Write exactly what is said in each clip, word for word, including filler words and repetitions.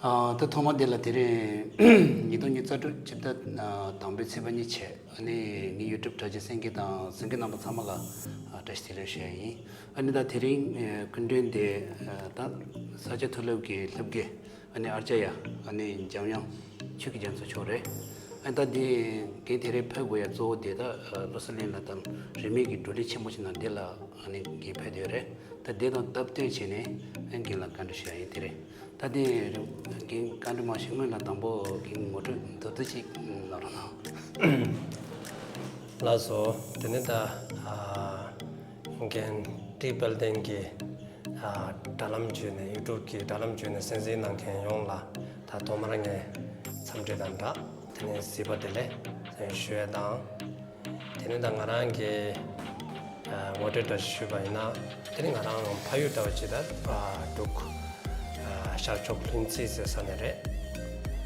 ཨ། ད་ཐོག་མ་དེ་ལ་དེ་རིང་ཉིས་སྟོང་ཉི་ཤུ་རྩ་དྲུག་སྤྱི་ཟླ་དང་པོའི་ཚེས་པ་གཉིས་བྱས། ཨ་ནི་ངའི་ཡུ་ཊུབ་དྲ་རྒྱའི་གསན་མཁན་དང་གཟིགས་མཁན་རྣམ་པ་ཚང་མ་ལ་ཨ་བཀྲ་ཤིས་བདེ་ལེགས་ཞུ་ཡ་ཡིན། ཨ་ནི་ད་དེ་རིང་ཨ་སྐུ་མགྲོན་དེ་ཨ་ད་ས་སྐྱ་མཐོ་སློབ་ཀྱི་སློབ་དགེ། ཨ་ནི་ཨར་ཅ་ཡ། ཨ་ནི་འཇམ་དབྱངས་ཆོས་ཀྱི་རྒྱ་མཚོ་མཆོག་རེད། ཨ་ནི་ད་འདི་རྒན་དེ་རིང་ཕེབས་དགོས་ཡ་གཙོ་བོ་དེ་ད་ཨ་བློ་གསལ་གླིང་ལ་ད་རིས་མེད་ཀྱི་བགྲོ་གླེང་ཆེན་པོ་ཞིག་ནང་འདི་ལ་ཨ་ནི་རྒན་ཕེབས་བསྡད་ཡོད་རེད། ད་འདི་དང་སྟབས་བསྟུན་བྱས་ནས་ཨ་རྒན་ལ་བཀའ་འདྲི་ཞུ་ཡ་ཡིན། དེ་རེད། ད་དེ་རིང་རྒན་བཀའ་འདྲི་མ་ཞུས་སྔོན་ལ་དང་པོ་རྒན་ངོ་སྤྲོད་མདོར་བསྡུས་ཅིག་གནང་རོགས་གནང་། ལགས་སོ། དེ་ནས་ད་ཨ་རྒན་བཀྲིས་དཔལ་ལྡན་གྱི་ཨ་དྲ་ལམ་བརྒྱུད་ནས། ཡུ་ཊུབ་ཀྱི་དྲ་ལམ་བརྒྱུད་ནས་གསན་གཟིགས་གནང་མཁན་ཡོངས་ལ་ད་ཐོག་མར་ངས་འཚམས་འདྲི་དང་སྦྲགས། དེ་ནས་གཟིགས་པ་བདེ་ལེགས་ཞུ་ཡས་དང་། དེ་ནས་ད་ང་རང་གི་ཨ་ངོ་སྤྲོད་འདྲ་ཞིག་ཞུས་པ་ཡིན་ན། དེ་ནི་ང་རང་ཕ་ཡུལ་འདྲ་བ་ཅིག་ད་ཨ་འབྲུག་ཨ་ཤར་ཕྱོགས་ལྷུན་རྩེ་ཟེར་ས་ནས་རེད།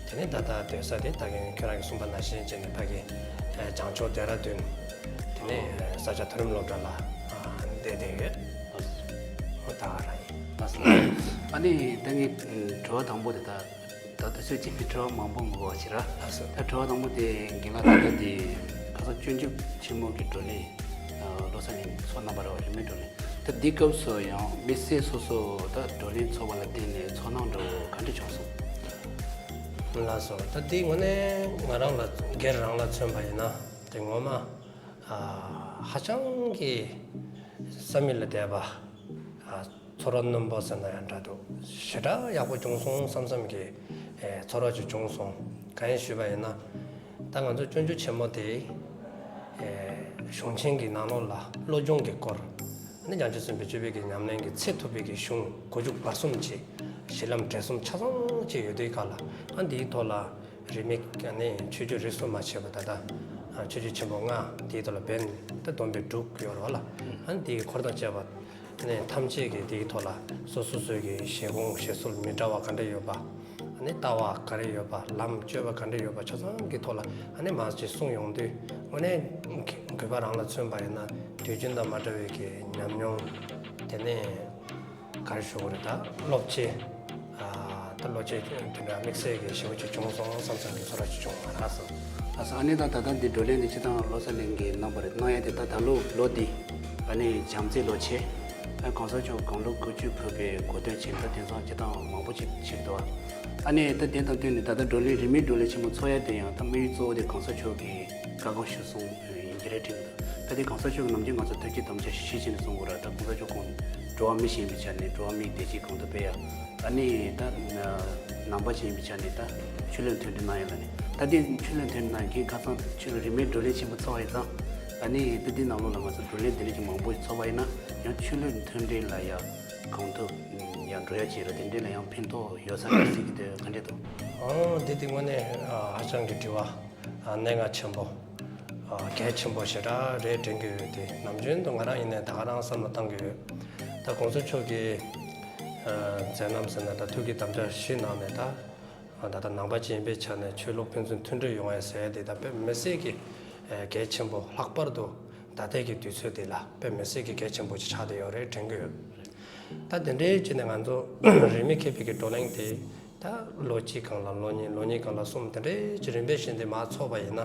དེ་ནས་ད་ལྟ་སྡོད་ས་དེ་ད་གིན་ཁྱོད་རང་གིས་གསུངས་པ་ནང་བཞིན་བྱས་ནས་ཕ་གི་ཨ་བྱང་ཕྱོགས་ལྡེ་ར་ལྡུན། དེ་ནས་ཨ་ས་སྐྱ་མཐོ་རིམ་སློབ་གྲྭ་ལ་ཨ་བསྡད་བསྡད་ཡོད། ཨོ་ད་ག་རང་ཡིན། ལགས་སོ། ཨ་ནི་ད་ངའི་དྲི་བ་དང་པོ་དེ་ད། ད་དུས་ཚོད་ཅིག་ནི་དྲི་བ་མང་པོ་མི་དགོས་པ་ཞིག་ར། ལགས་སོ། ད་དྲི་བ་དང་པོ་དེ་རྒན་ལགས་ད་ལྟ་དེ་ཁ་སང་སྤྱོད་འཇུག་ཆེན་མོ་གི་བགྲོ་གླེང་ཨ་བློ་གསལ་གླིང་ཚོགས་གནང་བ་རེད་བ། རིས་མེད་བགྲོ་གླེང་། ད་འདི་སྐབས་སུ་ཡང་དམིགས་བསལ་སོ་སོ་ད་བགྲོ་གླེང་ཚོགས་པ་ལ་བརྟེན་ནས་ཚོར་སྣང་འདྲ་བོ་ག་འདྲ་བྱུང་སོང་། ལགས་སོ། ད་འདི་དངོས་གནས་ང་རང་ལ་སྒེར་རང་ལ་མཚོན་པ་ཡིན་ན་དེ་ངོ་མ་ཨ་ཧ་ཅང་གི་བསམ་ཡུལ་ལས་འདས་པ། ཨ་ཚོར་བ་རྣོན་པོ་ཟེར་ན་ཡང་འདྲ་འདུག་ཞེ་དྲག་ཡག་པོ་བྱུང་སོང་བསམ་བསམ་གྱི་ཨེ་ཚོར་བ་ཅིག་བྱུང་སོང་། གང་ཡིན་ཞུས་པ་ཡིན་ན། ད་ང་ཚོ་སྤྱོད་འཇུག་ཆེན་མོ་དེ་ཨེ་གཞུང་ཆེན་གྱི་ནང་ལོགས་ལ་བློ་སྦྱོང་གི་སྐོར། ཨ་ནི་བྱང་ཆུབ་སེམས་དཔའི་སྤྱོད་པའི་གི་ཉམས་ལེན་གྱི་ཚད་ཐུབ་པའི་གི་གཞུང་མགོ་མཇུག་བར་གསུམ་གྱི་གཞི་ལམ་འབྲས་གསུམ་ཆ་ཚང་ཅིག་ཡོད་དུས་སྐབས་ལ། ཨ་འདིའི་ཐོག་ལ་རིས་མེད་ཨ་ནི་ཆོས་བརྒྱུད་རིས་སུ་མ་ཆད་པ་ད་ལྟ་ཨ་ཆོས་བརྒྱུད་ཆེན་པོ་ལྔ་དེའི་ཐོག་ལ་འབད་ད་བསྡོམས་པས་དྲུག་ཡོད་རེད་བ་ལ། ཨ་ནི་དེའི་འཁོར་དང་བཅས་པ་ཨ་ནི་ཐམས་ཅད་ཀྱིས་དེའི་ཐོག་ལ་སོ་སོ་སོའི་གི་བཞེད་དགོངས་བཞེད་སྲོལ་མི་འདྲ་བ་ག་འདྲ་ཡོད་པ། ཨ་ནི་ལྟ་བ་ག་རེ་ཡོད་པ། ལམ་སྤྱོད་པ་ག་འདྲ་ཡོད་པ་ཆ་ཚང་གི་ཐོག་ལ་ཨ་ནི་མར་ཅིག་གསུངས་ཡོང་དུས། དངོས་གནས་གུས་པ་རང་ལ་མཚོན་པ་ཡིན་ན་དུས་རྒྱུན་དང་མ་འདྲ་བའི་གི་ཉམས་མྱོང་། དེ་ནས་ག་རེ་ཞུ་དགོས་རེད། ད་བློ་སྐྱེད། ཨ་ད་བློ་སྐྱེད་དེ་འདྲ་དམིགས་བསལ་གྱི་ཞེ་པོ་ཅིག་བྱུང་སོང་བསམ་བསམ་གྱི་ཚོར་བ་ཅིག་བྱུང་བ་རེད། ལགས་སོ། ལགས་སོ། ཨ་ནི་ད་ད་ལྟ་འདི་བགྲོ་གླེང་འདི་སྤྱིར་བཏང་བློ་གསལ་གླིང་གིས་གནང་བ་རེད། གནང་ཡ་དེ་ད་ད་ལོ་ལོ་འདི་ཨ་ནི་བྱམས་བརྩེའི་ལོ་ཆེ། ཨ་གོང་ས་མཆོག་དགུང་ལོ་དགུ་བཅུ་ཕེབས་པའི་གོ་སྟོན་བྱས། ད་དེང་སང་སྤྱིར་བཏང་མང་པོ་ཅིག་བྱེད་ཀྱི་འདུག་ཨ་ནི་ད་དེ་དང་བསྟུན་ནས་ད་ལྟ་བགྲོ་གླེང་རིས་མེད་བགྲོ་གླེང་ཆེན་མོ་ཚོགས་ཡ་དེ་ཡང་ད་དམིགས་ཡུལ་གཙོ་བོ་དེ་གོང་ས་མཆོག་གི་བཀའ་དགོངས་ཞུ་སོང་ཡིན་གྱི་རེད་དྲན་གྱི་འདུག་ད་དེ་གོང་ས་མཆོག་གིས་ནམ་རྒྱུན་ང་ཚོ་ཐུགས་ཀྱི་དམ་བཅའ་བཞི་བྱས་ནས་གསུང་དགོས་ར། ད་གོང་ས་མཆོག་ཁོང་འགྲོ་བ་མི་ཞིག་ཡིན་པའི་ཆ་ནས་འགྲོ་བ་མིའི་བདེ་སྐྱིད་གོང་དུ་སྤེལ་ཡ། ཨ་ནི་ད་ནང་པ་ཅིག་ཡིན་པའི་ཆ་ནས་ད་ཆོས་ལུགས་མཐུན་སྒྲིལ་གནང་ཡ་ལ་ནི། ད་དེ་ཆོས་ལུགས་མཐུན་སྒྲིལ་གནང་མཁན་ཁ་སང་ཆོས་ལུགས་རིས་མེད་བགྲོ་གླེང་ཆེན་པོ་ཚོགས་པ་ཡིན་ཙང་། ཨ་ནི་ད་དེ་ནང་ལོགས་ལ་ང་ཚོ་བགྲོ་གླེང་དེ་འདྲ་ཅིག་མང་པོ་ཞིག་ཚོགས་པ་ཡིན་ན་ཡང་ཆོས་ལུགས་མཐུན་སྒྲིལ་ལ་ཡ་གང་ཐུབ་ཡང་འགྲོ་ཡ་ཅིག་ར། དེ་འདྲ་ལ་ཡང་ཕན་ཐོགས་ཡོད་ས་རེད་ཟེར་གྱི་འདུག་ག་འདྲ་འདུག་ཨང་། འདི་དེ་དངོས་གནས་ཧ་ཅང་གི་དྲི་བ་གནད་འགག་ཆེན་པོ། གལ་ཆེན་པོ་ཞེ་དྲག་རེད་དྲན་གྱི་ཡོད་དེ། ནམ་རྒྱུན་དུ་ང་རང་ཡིན་ནའི་ད་ག་རང་བསམ་བློ་བཏང་གི་ཡོད། ད་གོང་ས་མཆོག་གི་མཛད་རྣམ་ཟེར་ན་ད་ཐུགས་ཀྱི་དམ་བཅའ་བཞི་ནང་ནས་ད་ད་ལྟ་ནང་པ་ཅིག་ཡིན་པའི་ཆ་ནས་ཆོས་ལུགས་ཕན་ཚུན་མཐུན་སྒྲིལ་ཡོང་བའི་ཟེར་དེ་ད་དཔེ་མི་སྲིད་ཀྱི་གལ་ཆེན་པོ། ལྷག་པར་དུ་ད་ལྟའི་གི་དུས་ཚོད་འདི་ལ་དཔེ་མི་སྲིད་ཀྱི་གལ་ཆེན་པོ་ཅིག་ཆགས་བསྡད་ཡོད་རེད་དྲན་གྱི་ཡོད། ད་དེ་འདྲའི་བྱས་ནས་ང་ཚོ་རིས་མེད་མཁས་པའི་གི་བགྲོ་གླེང་དེ་ད་ལོ་གཅིག་གང་ལ་ལོ་གཉིས། ལོ་གཉིས་གང་ལ་གསུམ། དེ་འདྲའི་ཅིག་རིམ་པས་བཞིན་དེ་མར་ཚོགས་པ་ཡིན་ན།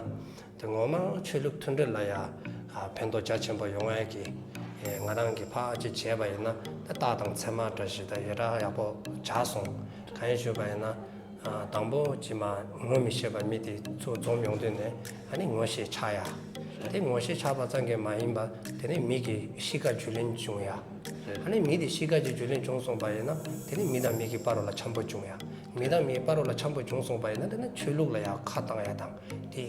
དེ་ངོ་མ་ཆོས་ལུགས་མཐུན་སྒྲིལ་ལ་ཡ་ཕན་ཐོགས་རྒྱ་ཆེན་པོ་ཡོང་ཡ་གི་ང་རང་གིས་ཕར་ཅིག་བྱས་པ་ཡིན་ན་ད་རྟགས་དང་མཚན་མ་འདྲ་ཞིག་ད་ཡ་ར་ཡག་པོ་ཆགས་སོང་། གང་ཡིན་ཞུས་པ་ཡིན་ན། དང་པོ་ཅིག་མ་ངོ་མི་ཤེས་པ་མི་དེ་ཚོ་འཛོམས་ཡོང་དུས་ནས་ཨ་ནི་ངོ་ཤེས་ཆགས་ཡ། དེ་ངོ་ཤེས་ཆགས་པ་ཙམ་གྱིས་མ་ཡིན་པ་དེ་ནི་མི་གི་གཤིས་ཀ་རྒྱུས་ལོན་བྱུང་ཡ། ཨ་ནི་མི་དེ་གཤིས་ཀ་ཅིག་རྒྱུས་ལོན་བྱུང་སོང་པ་ཡིན་ན་དེ་ནི་མི་དང་མི་གི་བར་ལ་འཆམ་པོ་བྱུང་ཡ། མི་དང་མིའི་བར་ལ་འཆམ་པོ་བྱུང་སོང་པ་ཡིན་ན་དེ་ནི་ཆོས་ལུགས་ལ་ཡང་ཁ་བཏང་ཡ་དང་དེ་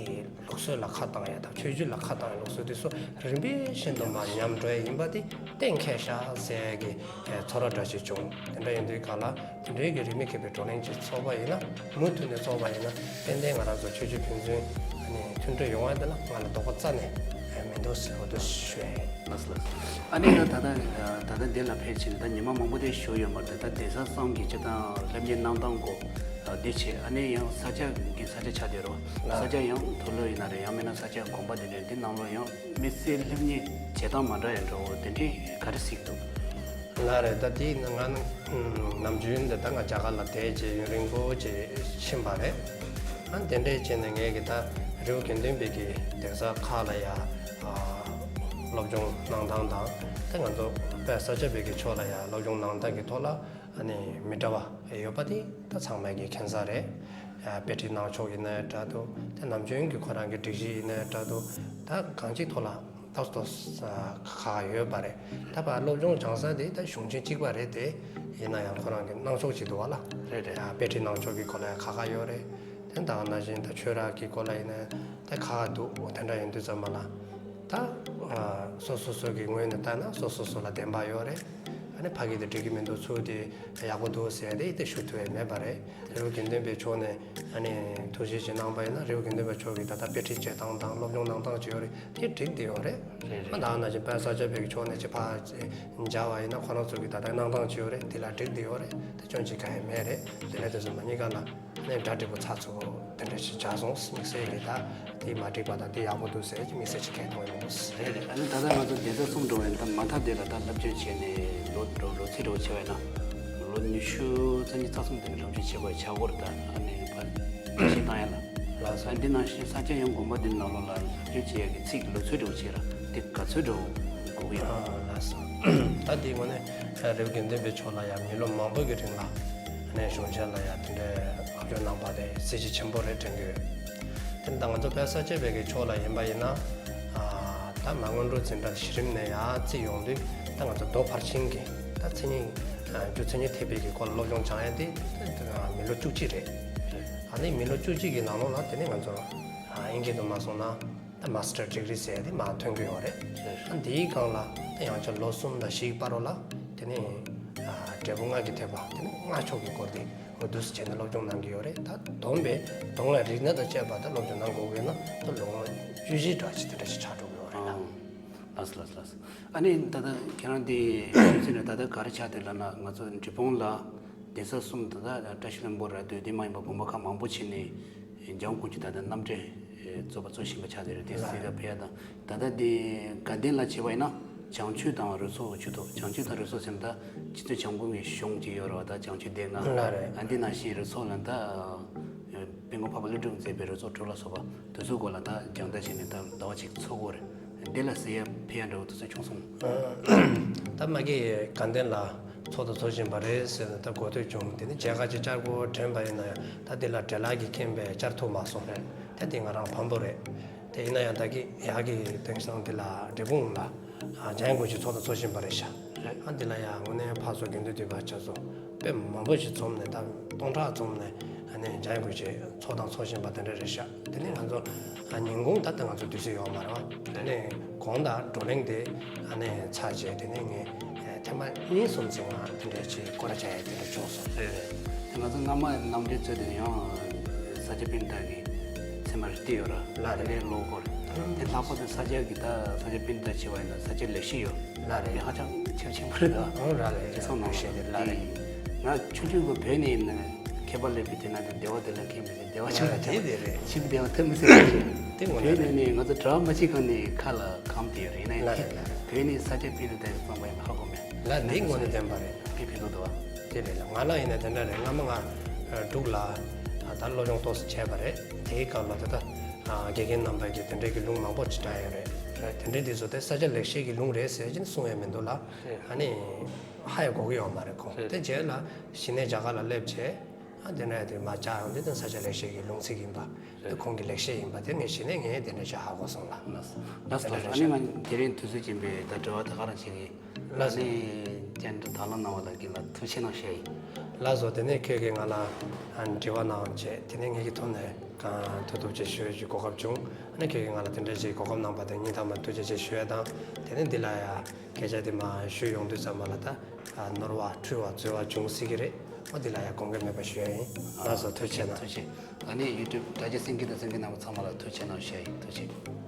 ལུགས་སྲོལ་ལ་ཁ་བཏང་ཡ་དང་ཆོས་བརྒྱུད་ལ་ཁ་བཏང་ཡ་ལུགས་སྲོལ་དེ་ཚོ་རིམ་པས་བཞིན་དུ་མར་ཉམས་འགྲོ་ཡ་ཡིན་པ་དེ་གཏན་འཁེལ་ཤག་ཟེར་ཡ་གི་ཚོར་བ་འདྲ་ཞིག་བྱུང་། དེ་འདྲ་ཡིན་དུས་ག་ལ་དེ་འདྲའི་གི་རིས་མེད་མཁས་པའི་བགྲོ་གླེང་ཅིག་ཚོགས་པ་ཡིན་ན། མུ་མཐུད་ནས་ཚོགས་པ་ཡིན་ན་ཏན་ཏན་ང་རང་ཚོ་ཆོས་བརྒྱུད་ཕན་ཚུན་ཨ་ནི་མཐུན་སྒྲིལ་ཡོང་བ་དེ་ལ་ང་ལ་དོགས་པ་རྩ་ནས་མི་འདུག་ཟེར་བ་དེ་ཞུ་ཡ་ཡིན། ལགས་སོ་ལགས་སོ། ཨ་ནི་ད་ད་ལྟ་ད་ལྟ་འདི་ལ་ཕེབས་ཕྱིན་ད་ཉི་མ་མང་པོ་དེ་བཞུགས་ཡོད་མ་རེད། ད་གདན་ས་གསུམ་གྱི་སྤྱིར་བཏང་སློབ་གཉེར་གནང་སྟངས་སྐོར་འདི་བྱས། ཨ་ནི་ཡང་ས་སྐྱ་གི་ས་ཆ་ཆགས་བསྡད་རོགས། ལགས། ས་སྐྱ་ཡང་མཐོ་སློབ་ཡིན་ན་རེད། ཡང་མིན་ན་ས་སྐྱ་དགོན་པ་དེ་འདྲ་འདི་ནང་ལོགས་ཡང་དམིགས་བསལ་སློབ་གཉེར་བྱེད་སྟངས་མ་འདྲ་ཡང་འདྲ་བོ་དེ་འདྲའི་ག་རེ་གཟིགས་འདུག་ལགས་རེད། ད་དེ་ང་ནམ་རྒྱུན་འདི་ད་ང་རྒྱ་གར་ལ་བསྡད་རྗེས་ཡུན་རིང་པོ་ཅིག་ཕྱིན་པ་རེད། ཨ་དེ་འདྲས་བྱས་ནས་ངས་ཀྱི་ད་རི་བོ་དགེ་ལྡན་པའི་གི་གདན་ས་ཁག་ལ་ཡ་སློབ་སྦྱོང་གནང་སྟངས་དང་། ད་ང་ཚོ་དཔལ་ས་སྐྱ་པའི་གི་ཕྱོགས་ལ་ཡ་སློབ་སྦྱོང་གནང་སྟངས་ཀྱི་ཐོག་ལ་ཨ་ནི་མི་འདྲ་བ་ཡོད་པ་དེ་ད་ཚང་མས་ཀྱི་མཁྱེན་གསལ་རེད། དཔེ་ཁྲིད་གནང་ཕྱོགས་ཡིན་ནའི་འདྲ་འདུག་ད་ནམ་རྒྱུན་གྱི་ཁོ་རང་གི་སྒྲིག་གཞི་ཡིན་ནའི་འདྲ་འདུག་ད་གང་ཅིའི་ཐོག་ལ་ཏོག་ཏོག་ཁག་ཡོད་པ་རེད། ད་ཕར་སློབ་སྦྱོང་སྦྱང་ས་དེ་ད་གཞུང་ཆེན་གཅིག་པ་རེད་དེ། ཡིན་ན་ཡང་ཁོ་རང་གི་གནང་ཕྱོགས་ཅིག་འདུག་བ་ལ། རེད་རེད། དཔེ་ཁྲིད་གནང་ཕྱོགས་ཀྱི་སྐོར་ལ་ཡང་ཁག་ཁག་ཡོད་རེད། དེ་ད་ག་ནང་བཞིན་ད་ཆོས་ར་གི་སྐོར་ལ་ཡིན་ན་ད་ཁག་ཁག་འདུག་དེ་འདྲ་ཡིན་དུས་ཙམ་པ་ལ་ད་སོ་སོ་སོ་གི་ངོས་ནས་ལྟ་ན་སོ་སོ་སོ་ལ་བདེན་པ་ཡོད་རེད། ཨ་ནི་ཕ་གི་དེ་འགྲིག་གི་མི་འདུག་ཚུར་དེ་ཡག་པོ་འདུག་ཟེར་དེ་དེ་ཞུ་ཐུབ་ཡ་མེད་པ་རེད། རི་བོ་དགེ་ལྡན་པའི་ཕྱོགས་ནས་ཨ་ནི་ཐུགས་རྗེ་ཅིག་གནང་པ་ཡིན་ན་རི་བོ་དགེ་ལྡན་པའི་ཕྱོགས་ཀྱི་ད་ལྟ་དཔེ་ཁྲིད་བྱེད་སྟངས་དང་སློབ་སྦྱོང་གནང་སྟངས་ཅིག་ཡོད་རེད། དེ་འགྲིག་བསྡད་ཡོད་རེད། རེད་རེད། ཨ་ད་ནང་བཞིན་དཔལ་ས་སྐྱ་པའི་ཕྱོགས་ནས་ཅིག་ཕར་མཇལ་བ་ཡིན་ན་ཁོ་རང་ཚོ་གི་ད་ལྟ་གནང་སྟངས་ཅིག་ཡོད་རེད། དེ་ལ་འགྲིག་བསྡད་ཡོད་རེད། དེ་སྐྱོན་ཅིག་གང་ཡང་མེད་རེད། དེ་ལས་དེ་ཚོ་མ་གཉིས་ཀ་ལ་ཨ་ནི་གྲ་འགྲིག་པོ་ཚར་ཚུགས་དེ་འདྲ་ཞིག་བྱ་སོང་། དམིགས་བསལ་གྱི་ད་དེ་མ་འགྲིག་པ་དང་དེ་ཡག་པོ་འདུག་ཟེར་གྱི་དམིགས་བསལ་ཅིག་གང་ཡང་མཐོང་ཡོད་མ་རེད། རེད་རེད། ཨ་ནི་ད་ལྟ་ང་ཚོ་གདན་ས་གསུམ་འགྲོ་བའི་ད་མ་མཐའ་དེ་ལ་ད་བསླབ་བྱ་བྱས་ནས་ལོ་འགྲོ་ལོ་ཚིགས་འགྲོ་བྱས་པ་ཡིན་ན་ལོ་ཉི་ཤུ་རྩ་གཉིས་རྩ་གསུམ་དེ་ནས་སློབ་སྦྱོང་བྱེད་དགོས་བྱ་དགོས་རེད། ད་ཨ་ནི་ཕར་ཞིག་བཏང་ཡ་ལ། ལགས་སོ། ཨ་འདི་ནང་བཞིན་ས་སྐྱ་ཡང་དགོན་པ་འདི་ནང་ལོགས་ལ་སློབ་སྦྱོང་བྱེད་ཡ་གི་ཚིག་ལོ་ཚོད་འགྲོ་བྱས་ར་དེ་ག་ཚོད་འགྲོ་དགོས་ཀྱི་ཡོད། ཨ་ལགས་སོ། ད་དེ་དངོས་གནས་རི་བོ་དགེ་ལྡན་པའི་ཕྱོགས་ལ་ཡང་མི་ལོ་མང་པོ་གི་རིང་ལ་ནས་གཞུང་ཆེན་ལ་ཡང་དེ་འདྲའི་སློབ་སྦྱོང་གནང་པ་དེ་གཟི་བརྗིད་ཆེན་པོ་རེད་དྲན་གྱི་ཡོད། དེ་ད་ང་ཚོ་དཔལ་ས་སྐྱ་པའི་གི་ཕྱོགས་ལ་ཡིན་པ་ཡིན་ན་ད་མ་སྔོན་འགྲོ་འཛིན་གྲྭ་གཞི་རིམ་ནས་ཡང་རྩིས་ཡོང་དུས་ད་ང་ཚོ་མདོ་ཕར་ཕྱིན་གྱི་ད་མཚན་ཉིད་རྒྱུ་མཚན་ཉིད་ཐེག་པའི་གི་སྐོར་ལ་སློབ་སྦྱོང་སྦྱང་ཡ་དེ་མི་ལོ་བཅུ་གཅིག་རེད། ཨ་ནི་མི་ལོ་བཅུ་གཅིག་གི་ནང་ལོགས་ལ་དེ་ནས་ང་ཚོ་དབྱིན་སྐད་དུ་མ་སོང་ན། ད་མ་སི་ཊར་ཌི་གི་རི་ཟེར་ཡ་དེ་མར་ཐོན་གྱི་ཡོད་རེད། ད་འདིའི་སྒང་ལ་ད་ཡང་བསྐྱར་ལོ་གསུམ་དང་བཞིའི་བར་རོ་ལ་དེ་ནས་འབྲས་བུ་ལྔ་གི་ཐེག་པ་དེ་ནས་སྔགས་ཕྱོགས་ཀྱི་སྐོར་དེ་འོ་འདུག་སེ་བྱས་ནས་སློབ་སྦྱོང་གནང་གི་ཡོད་རེད། ད་བསྡོམས་པས་དོན་ལ་རིག་གནས་དང་བཅས་པ་ད་སློབ་སྦྱོང་གནང་དགོས་ཀྱི་ན་ད་ལོ་ངོ་བཅུ་བཞི་འདྲ་ཅིག་དེ་འདྲ་ཞིག་ཆགས་འགྲོ་གི་ཡོད་རེད་ལ། ལགས་སོ་ལགས་སོ་ལགས་སོ། ཨ་ནི་ད་ལྟ་ཁྱེད་རང་དེ་ཞུ་ཚིག་ནས་ད་ལྟ་ག་རེ་ཆགས་དེ་ལབ་ན་ང་ཚོ་འབྲས་སྤུངས་ལ། གདན་ས་གསུམ་དང་ད་བཀྲ་ཤིས་ལྷུན་པོ་ར་སྟོད་དེ་མ་ཡིན་པ་དགོན་པ་ཁག་མང་པོ་ཕྱིན་ནས་འཇང་དགོན་གྱི་ད་ལྟ་རྣམ་འདྲེན་རྩོད་པ་རྩོད་བཞིན་པ་ཆགས་བསྡད་རེད། དེ་སྲིད་ད་ཕེབས་ཡ་དང་ད་ལྟ་དེ་དགའ་ལྡན་ལ་བྱས་པ་ཡིན་ན་བྱང་ཆུབ་དང་རོལ་མཚོ་ཆུ་ཐོག་བྱང་ཆུབ་དང་རོལ་མཚོ་ཟེར་ན་ད་སྤྱི་ཚོགས་བྱང་གོང་གི་གཞུང་གཅིག་ཡོད་རེད་བ། ད་བྱང་ཆུབ་སྡེ་ལྔ་ལ་རེད། ཨ་འདི་ནང་བཞིན་རོལ་མཚོ་ལ་ད་དཔལ་མགོན་འཕགས་པ་ཀླུ་སྒྲུབ་མཛད་པའི་རོལ་མཚོ་དྲུག་ལ་སོགས་པ་དེ་ཚོའི་སྐོར་ལ་ད་སྦྱང་བརྡར་བྱས་ནས་ད་ཟླ་བ་གཅིག་འཚོགས་ཀྱི་ཡོད་རེད། འདི་ལ་ཟེར་ཡ་ཕེབས་ཡ་འདྲ་བོ་དེ་ཚོ་བྱུང་སོང་། ད་མ་གི་དགའ་ལྡན་ལ་འཚོགས་དང་འཚོགས་བཞིན་པ་རེད་ཟེར་ནས་ད་གོ་ཐོས་བྱུང་། དེ་ནི་མཇལ་ཁ་ཅིག་བཅར་དགོས་དྲན་པ་ཡིན་ན་ཡང་ད་འདི་ལ་འབྲེལ་ལག་གི་རྐྱེན་པས་བཅར་ཐུབ་མ་སོང་རེད། ད་འདི་ང་རང་ཕམ་པོ་རེད། དེ་ཡིན་ན་ཡང་ད་གི་ཡག་གི་དེང་སང་འདི་ལ་འབྲས་སྤུངས་ལ་འཇང་དགོན་གྱི་འཚོགས་དང་འཚོགས་བཞིན་པ་རེད་ཤག་ཨ་འདི་ལ་ཡང་དངོས་གནས་ཕར་ཚུར་དགེ་འདུན་འདུས་པ་ཆ་ཚོ་དཔེ་མང་པོ་ཞིག་འཛོམས་ནས་ད་སྟོང་ཕྲག་འཛོམས་ནས་ཨ་ནི་འཇང་དགོན་གྱི་འཚོགས་དང་འཚོགས་བཞིན་པ་དེ་འདྲ་རེད་ཤག་དེ་ནི་ང་ཚོ་ཨ་ཉིན་གུང་ད་ལྟ་ང་ཚོ་དུས་ཚོད་ཡོད་མ་རེད་བ། དེ་ནི་གོང་དང་བགྲོ་གླེང་དེ་ཨ་ནི་ཚར་རྗེས་དེ་ནི་ངས་ཨ་ཐེངས་མ་གཉིས་གསུམ་ཙམ་ང་དེ་འདྲ་ཅིག་སྐོར་ར་བྱ་ཡ་དེ་འདྲ་བྱུང་སོང་། རེད་རེད། དེ་ང་ཚོ་སྔ་མ་རྣམ་འདྲེན་ཚོས་དེ་ཡང་ས་སྐྱ་པཎྜི་ཏ་གི་མཚན་མ་རེ་བསྟན་ཡོད་ར། ལགས་རེད། དེ་ནས་ཀློག་དགོས་རེད། དེ་ལྷག་པར་དུ་ས་སྐྱ་གི་ད་ས་སྐྱ་པཎྜི་ཏ་བྱས་པ་ཡིན་ན་ས་སྐྱ་ལེགས་བཤད་ཡོད། ལགས་རེད། དེ་ཧ་ཅང་ཁྱབ་ཆེན་པོ་རེད་ད། ཨང་ར་ལས་རེད། ཚང་མ་ལེགས་བཤད་དེ་ལགས་རེད། ང་ཆུང་ཆུང་གི་བོད་ནས་ཡིན་ན་མཁས་པ་སླེབས་པའི་དེ་ན་དེ་བདེ་བ་དེ་ལ་མཁས་མི་སྲིད། བདེ་བ་ཆུང་ལ་དེ་དེ་རེད། ཕྱི་པོ་བདེ་བ་ཐོབ་མི་སྲིད་པ་ཞིག་དེ་ངོ་ན་བོད་ནས་རེད། ནས་ང་ཚོ་གྲྭ་པ་མ་གཅིག་གང་ནས་ཁ་ལ་གང་དེ་རེད་ན་ཡིན་ལགས་རེད་ལགས་རེད། བོད་ནས་ས་སྐྱ་པཎྜི་ཏ་ཡི་རྩོམ་པ་ཡིན་ཧ་གོ་མེད། ལགས་འདི་ངོ་ནས་བདེན་པ་རེད། ཕི་ཕི་ལོ་དོ་བ། དེ་རེད་ལ་ང་ལ་ཡིན་ན་དེ་འདྲ་རེད། སྔ་མ་ང་འབྲུག་ལ་ད་སློབ་སྦྱོང་ཏོག་ཙམ་བྱས་པ་རེད། དེའི་སྐབས་ལ་ད་ལྟ་དགེ་རྒན་རྣམ་པ་གིས་དེ་འདྲའི་གི་ལུང་མང་པོ་ཅིག་དྲངས་ཡོད་རེད། རེད། དེ་འདྲའི་དེ་ཚོ་དེ་ས་སྐྱ་ལེགས་བཤད་ཀྱི་ལུང་རེད་ཟེར་གྱིན་གསུང་ཡ་མི་འདུག་ལ། རེད། ཨ་ནི་ཧ་ཡ་གོ་གི་ཡོད་མ་རེད་ཁོང་། རེད། དེ་རྗེས་ལ་གཞི་ནས་རྒྱ་གར་ལ་སླེབས་རྗེས་ཨ་དེ་འདྲ་དེ་མ་བཅར་ཡང་དེ་དེ་ས་སྐྱ་ལེགས་བཤད་ཀྱི་ལུང་ཚིག་ཡིན་པ་དེ་རེད། ཁོང་གི་ལེགས་བཤད་ཡིན་པ་དེ་ངས་གཞི་ནས་ངས་དེ་འདྲ་ཅིག་ཧ་གོ་སོང་ལ། ལགས་སོ་ལགས་སོ། ཨ་ནི་ང་དེ་རིང་དུས་ཚོད་ཀྱིན་པའི་ད་དྲི་བ་ད་ག་རང་བྱེད་ཀྱི། ལགས་སོ། ཨ་ནི་བཅར་འདྲི་དང་བླངས་གནང་བ་ལ་དགེ་ལ་ཐུགས་རྗེ་གནང་ཞུ་ཡ་ཡིན། ལགས་སོ། དེ་ནས་ཁྱོད་ཀྱིས་ང་ལ་ཨ་དྲི་བ་གནང་བྱས་དེ་ནས་ངེད་ཀྱི་ཐོག་ནས་གང་ཐུབ་ཐུབ་ཅིག་ཞུ་ཡ་གི་གོ་སྐབས་བྱུང་། ཨ་ནི་ཁྱོད་ཀྱིས་ང་ལ་དེ་འདྲ་ཅིག་གོ་སྐབས་གནང་པ་དེ་སྙིང་ཐག་པ་ནས་ཐུགས་རྗེ་ཆེ་ཞུ་ཡ་དང་། དེ་ནས་འདི་ལ་ཡ་སྐད་ཆ་དེ་མར་ཞུ་ཡོང་དུས་ཙམ་པ་ལ་ད་ནོར་བ་འཁྲུལ་བ་འཛོལ་བ་འབྱུང་སྲིད་ཀྱི་རེད། ཨོ་འདི་ལ་ཡ་དགོངས་འགལ་མེད་པ་ཞུ་ཡ་ཡིན། ལགས་སོ། ཐུགས་རྗེ་གནང་། ཐུགས་རྗེ། ཨ་ནི་ཡུ་ཊུབ་དྲ་རྒྱ་གསན་མཁན་དང་གསན་མཁན་རྣམ་པ་ཚང་མ་ལ་ཐུགས་རྗེ་གནང་ཞུ་ཡ་ཡིན། ཐུགས་རྗེ།